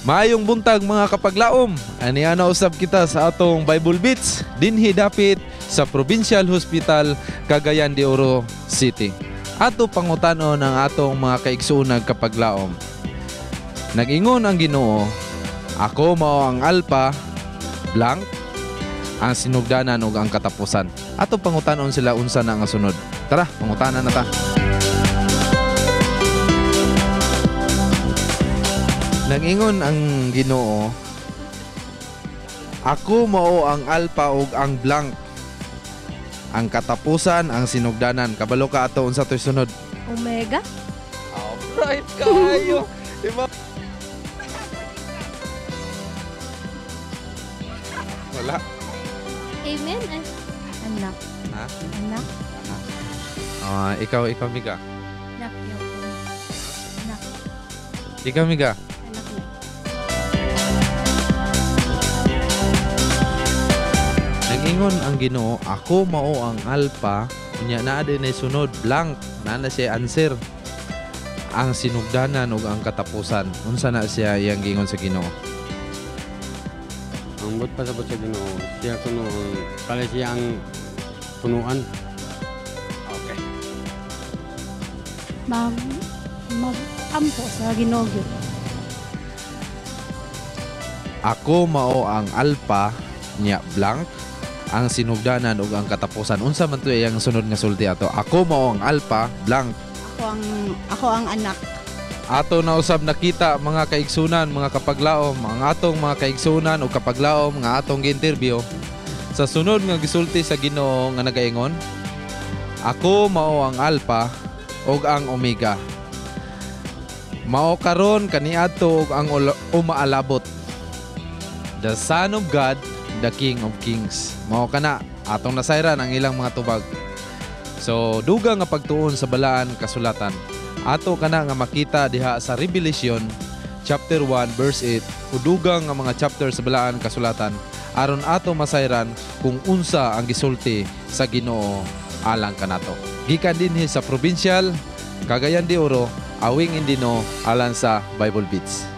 Maayong buntag, mga kapaglaom. Ani ana usab kita sa atong Bible Beats dinhi dapit sa Provincial Hospital, Cagayan de Oro City. Ato pangutanon ang atong mga kaigsuonan, kapaglaom. Nag-ingon ang Ginoo, "Ako mao ang Alpha blank, ang sinugdanan ug ang katapusan." Ato pangutanon sila unsa na ang sunod. Tara, pangutanan na ta. Nag-ingon ang Ginoo, "Ako mao ang Alpha ug ang blank, ang katapusan, ang sinugdanan." Kabalo ka ato unsa to'y sunod? Omega? Oh, bright kaayo. Diba? Wala. Amen. Ay. Anak. Ha? Anak. Ah, ikaw, ikaw, Miga. Anak yun. Anak. Ikaw, Miga. Anak na. Nag-ingon ang Ginoo, "Ako mao ang Alpha," unya naa din ay sunod blank, naa na siya answer. "Ang sinugdanan ug ang katapusan." Unsa na siya iyang giingon sa Ginoo? Ang buot pasabot sa Ginoo, siya kuno ang pala siya ang punuan. Okay. Mag-ampo sa Ginoo gyud. "Ako mao ang Alpha," nya blank, "ang sinugdanan ug ang katapusan." Unsa man to iyang sunod nga sulti ato? "Ako mao ang Alpha blank." Ako ang anak. Ato na usab nakita, mga kaigsunan, mga kapaglaom, ang atong mga kaigsunan o kapaglaom nga atong gi-interview sa sunod nga gisulti sa Ginoo nga nagaingon, "Ako mao ang Alpha ug ang Omega. Mao karon, kaniadto ug ang umaalabot. The Son of God, the King of Kings." Mao kana atong nasayran ang ilang mga tubag. So dugang nga pagtuon sa balaan kasulatan. Ato kana nga makita diha sa Revelation chapter 1 verse 8 ug dugang nga mga chapter sa balaan kasulatan aron ato masayran kung unsa ang gisulti sa Ginoo alang kanato. Gikan dinhi sa Provincial Cagayan de Oro, Awing Indino alang sa Bible Beats.